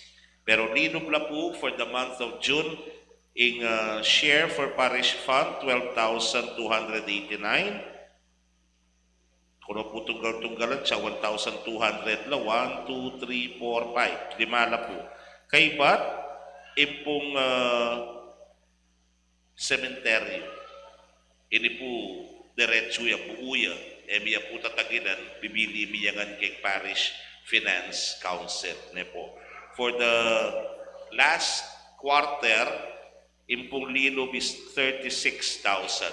Pero linub la pu for the month of June, ing, ah, share for parish fund, twelve thousand two hundred eighty-nine. Kung pu tunggal-tunggalan, sa one thousand two hundred la, one, two, three, four, five. Lima la pu. Kaybat, impung, ah, sementeryo. Ini pu diretsu ya, buu ya. E mi ya pu tataginan, bibili mi ya ngan keng Parish Finance Council, ne po. For the last quarter, impung linub is thirty-six thousand.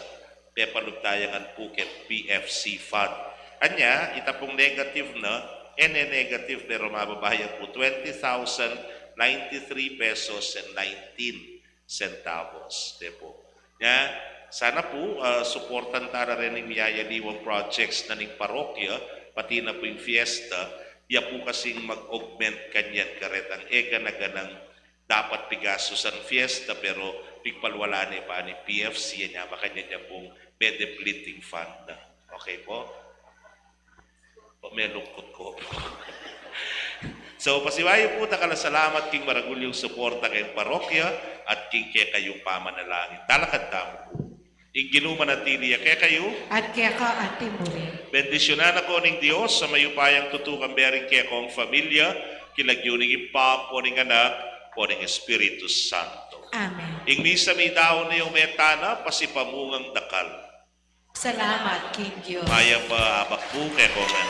Pepalub taya ngan pu keng P F C fund. Anya, ita pung negative na, e ne negative, pero mababa ya pu, twenty thousand ninety-three pesos and nineteen centavos. Te po. Nya, sana pu, ah, suportan ta la rin ing miyayaliwang projects na ning parokya, pati na pu ing fiesta, ya pu kasing mag-augment kanyan karetang e gana-ganang dapat pigastusan fiesta, pero pigpalwalan ne pa ning P F C, nya makanyan ya pung me-deplete ing fund na. Okay po? O, melungkut ko. So, pasibayu pu, dakal a salamat king maragul yung suporta keng parokya at king kekayung pamanalangin. Talakad tamu pu. Ing Ginu manatili ya kekayu. At keka anti mu rin. Bendisyunan na ko ning Dios a mayupayang tutu, kambe ring kekong familia, king lagyu ning Ibpa, ampo ning Anak, ampo ning Espiritu Santo. Amen. Ing misa mi daun na yung metana, pasipamungan dakal. Salamat king Dios. Mayap a abak pu kekongan.